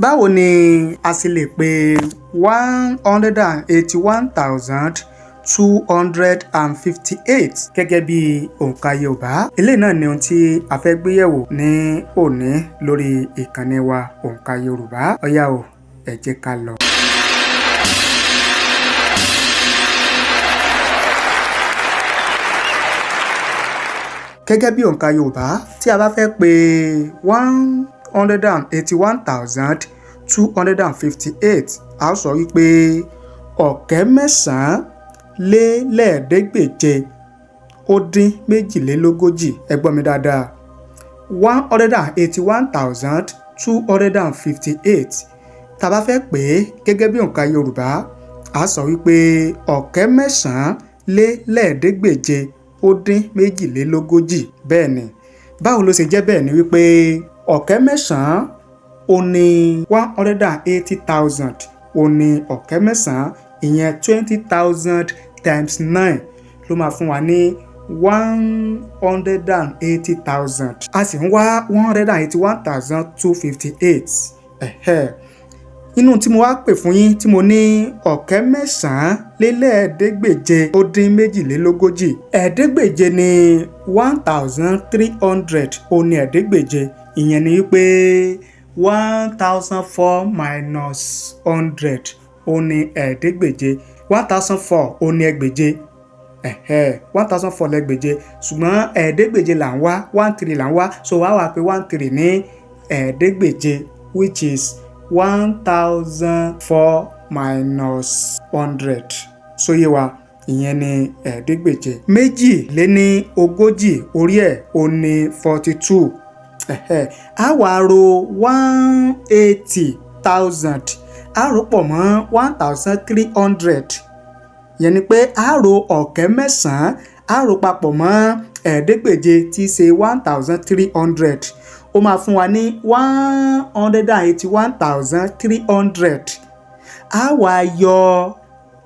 Báwo ni a ṣe lè pe 181,258 gẹ́gẹ́ bí òǹkà Yorùbá? Eléyìí náà ni ohun tí a fẹ́ gbé yẹ̀wò ní òní lórí ìkànnì wa, Òǹkà Yorùbá. Ó yá o, ẹ jẹ́ ká lọ. Gẹ́gẹ́ bí òǹkà Yorùbá, tí a bá fẹ́ pe 181,258, a ó sọ wípé 9,842. Ẹ gbọ́ mi dáadáa: 181,258. Tá a bá fẹ́ pè é gẹ́gẹ́ bí òǹkà Yorùbá, a sọ wípé 9,842. Bẹ́ẹ̀ ni. Báwo ló ṣe jẹ́ bẹ́ẹ̀? Ni wípé 9,000 ó ní 180,000, ó ní 9,000, ìyẹn 20,000 times nine ló máa fún wa ní 180,000. A sì ń wá 181,258. Inú tí mo wá pè fún yín, tí mo ní 9,842, ẹ̀ẹ́dẹ́gbèje ní 1,300, ó ní ẹ̀ẹ́dẹ́gbèje. Ìyẹn ni wípé 1,004 minus 100 ó ní ẹ̀ẹ́dẹ́gbèje. 1,004 ó ní ẹgbèje, 1,004 lẹ́gbèje, ṣùgbọ́n ẹ̀ẹ́dẹ́gbèje là ń wá, one three là ń wá. So wàá wà pé one three ní ẹ̀ẹ́dẹ́gbèje, which is 1,004 minus 100. Ṣó yé wa? Ìyẹn ní ẹ̀ẹ́dẹ́gbèje. 42 orí ẹ̀ ó ní 42. A wá ro 180,000, a rò pọ̀ mọ́ 1,300. Yẹn ni pé a ro 9,000, a rò papọ̀ mọ́ ẹ̀ẹ́dẹ́gbèje tí í ṣe 1,300. Ó máa fún wa ní 181,300. A wá yọ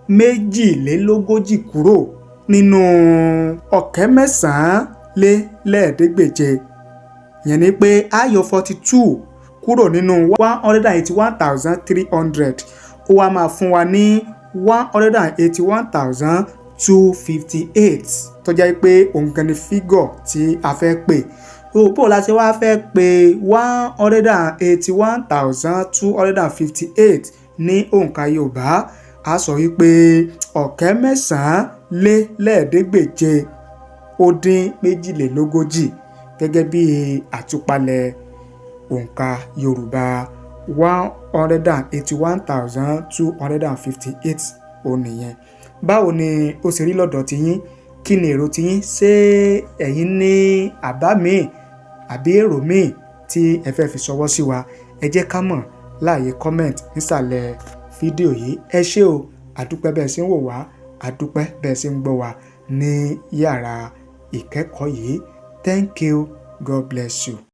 42 kúrò nínú 9,800. Yẹn ni pé a yọ 42 kúrò nínú 181,300. Ó wá máa fún wa ní 181,258, tó jẹ́ pé òun gan ni figure tí a fẹ́ pè. Bó la ṣe wá fẹ́ pé 181,258 ní òǹkà Yorùbá? A sọ wípé 9,842, gẹ́gẹ́ bí àtúpalẹ̀ òǹkà Yorùbá 181,258 ó nìyẹn. Báwo ni ó ṣe rí lọ́dọ̀ tiyín? Kí ni èrò tiyín? Ṣé ẹ̀yin ní àbá míì àbí èrò míì tí ẹ fẹ́ fi ṣọwọ́ sí wa? Ẹ jẹ́ ká mọ̀ láàyè comment nísàlẹ̀ fídíò yìí. Ẹ ṣé o, àdúpẹ́ bẹ́ẹ̀ ṣe ń wò wá, àdúpẹ́ bẹ́ẹ̀ ṣe ń gbọ́ wá ní yàrá ìkẹ́kọ̀ọ́ yìí. Thank you. God bless you.